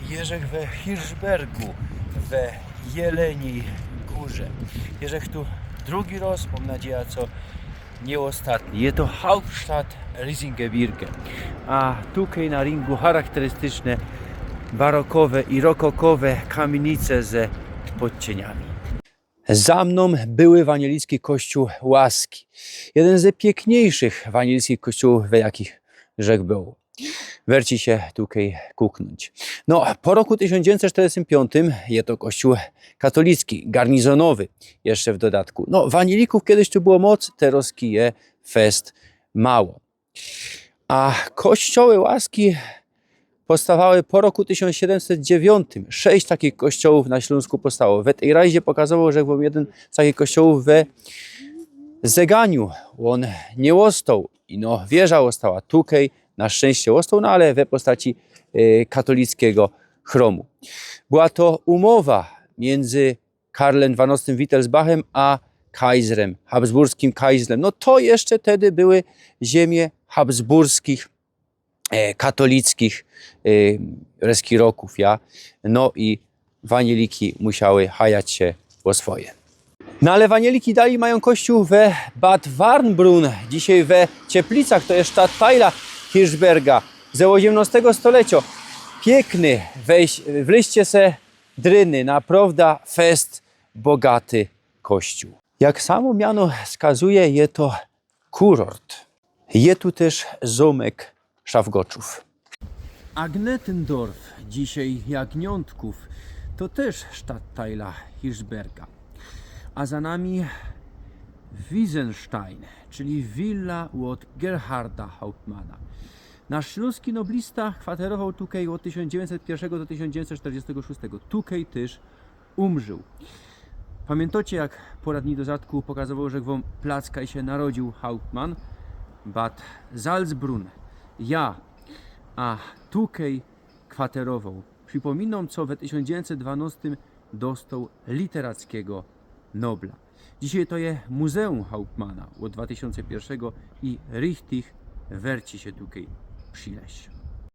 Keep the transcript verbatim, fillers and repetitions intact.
Jeżech we Hirschbergu, we Jeleniej Gōrze. Jeżech tu drugi rŏz, mōm nadzieja, co niy ôstatni. Je to Hauptstadt Riesengebirge. A tukej na ringu charakterystyczne barokowe i rokokowe kamienice ze podcieniami. Za mnōm były wanilijski kościōł Łaski. Jedyn ze piykniejszych wanilijskich kościołōw, we jakich żech bōł. Werci sie tukej kuknōńć. No, po roku tysiōnc dziewiyńćset sztyrdziestym piōntym je to kościoł katolicki, garnizonowy jeszcze w dodatku. No, wanilikōw kejś tu było moc, terŏz je fest mało. A kościoły Łaski powstawały po roku tysiōnc siedymset dziewiyńtym. Sześć takich kościołōw na Ślōnsku powstało. We tyj rajzie pokazowoł, że bōł jedyn z takich kościołōw we Zeganiu. Ôn niy ôstoł. I no, wieża ôstała tukej, na szczynście ôstoł, no ale we postaci e, katolickigo chromu. Była to umowa miyndzy Karlem dwanŏstym Wittelsbachem a Kajzrym, habsburskim Kajzrym. No to jeszcze tedy były ziymie habsburskich, e, katolickich e, reskirokōw, ja. No i waniliki musiały chajać sie ô swoje. No ale waniliki dalij majōm kościoł we Bad Warnbrunn, dzisiej we Cieplicach, to je sztattajla Hirschberga ze ôziymnŏstego stolecjo. Piykny, weź, wleźcie se dryny, naprŏwda fest bogaty kościoł. Jak samo miano wskazuje, je to kurort. Je tu tyż zōmek Szafgoczōw. Agnetendorf, dzisiej Jagniōntkōw, to tyż sztattajla Hirschberga. A za nami Wiesenstein, czyli willa ôd Gerharda Hauptmanna. Nasz ślōnski noblista kwaterowoł tukej ôd tysiōnc dziewiyńćset piyrszego do tysiōnc dziewiyńćset sztyrdziestego szōstego. Tukej tyż umrził. Pamiyntŏcie, jak pŏra dni do zadku pokazowoł, że gwōm plac, kaj sie narodziōł Hauptmann, Bad Salzbrunn. Ja, a tukej kwaterowoł. Przipōminōm, co we tysiōnc dziewiyńćset dwanŏstym dostoł literackigo Nobla. Dzisiej to je Muzeum Hauptmanna ôd dwa tysiōnce piyrszego i richtig werci sie tukej przileźć.